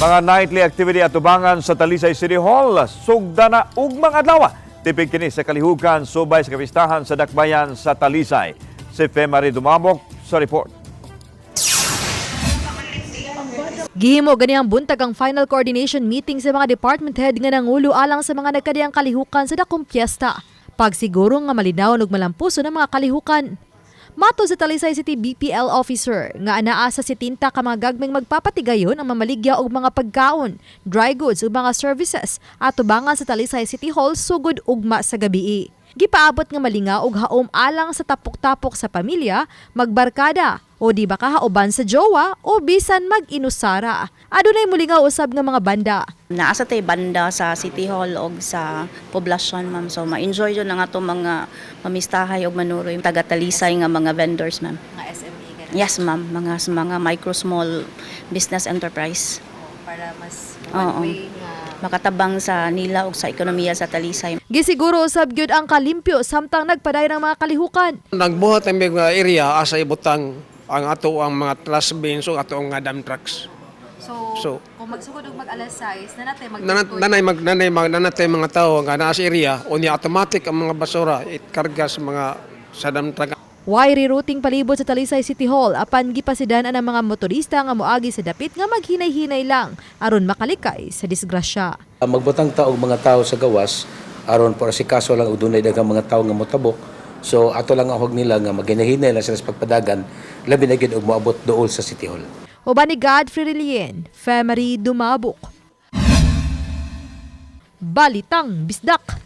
Mga nightly activity atubangan sa Talisay City Hall, sugda na ugmang adlaw. Tipik kini sa kalihukan subay sa kapistahan sa Dakbayan sa Talisay. Si Femari Dumabok sa report. Gihimo ganihang buntag ang final coordination meeting sa mga department head nga nangulo alang sa mga nagkadiyang kalihukan sa dakong piyesta. Pagsiguro nga malinawon ug malampuso ng mga kalihukan. Matod sa Talisay City BPL officer nga anaa sa 70 ka mga gagmayng magpapatigayon ang mamaligya og mga pagkaon, dry goods ug mga services atubangan sa Talisay City Hall sugod ugma sa gabii. Gipaabot nga malinga og haom alang sa tapok-tapok sa pamilya, magbarkada o di ba kahauban sa jowa o bisan mag-inusara. Adunay mulingaw usab nga mga banda. Naa sa tay banda sa City Hall og sa poblasyon, ma'am. So ma-enjoy jud ang ato mga mamistahay og manuroy, taga Talisay nga mga vendors, ma'am. Mga SME ganun. Yes, ma'am, mga micro small business enterprise. Para mas Oo. One way nga Makatabang sa nila og sa ekonomiya sa Talisay. Gisiguro usab gyud ang kalimpyo samtang nagpadayon ang mga kalihukan. Nagbuhat ang mga area asa ibutang ang ato ang mga trash bins o ato ang mga dump trucks. So, kung magsugod og mag alas 6, nanatay mag Nanay mag nanatay mga tao nga naa sa area unya automatic ang mga basura itkarga sa mga sa dump truck. Why rerouting palibot sa Talisay City Hall apan gipasidan ang mga motorista nga moagi sa dapit nga maghinay-hinay lang aron makalikay sa disgrasya. Magbutang ta og mga tao sa gawas aron para si kaso lang og dunay daghang mga tao nga motabok. So ato lang ang hug nila nga maghinay-hinay lang sila sa pagpadagan, labi na gyud og moabot duol sa City Hall. Uban ni Godfrey Relien, Femery Dumabok. Balitang Bisdak.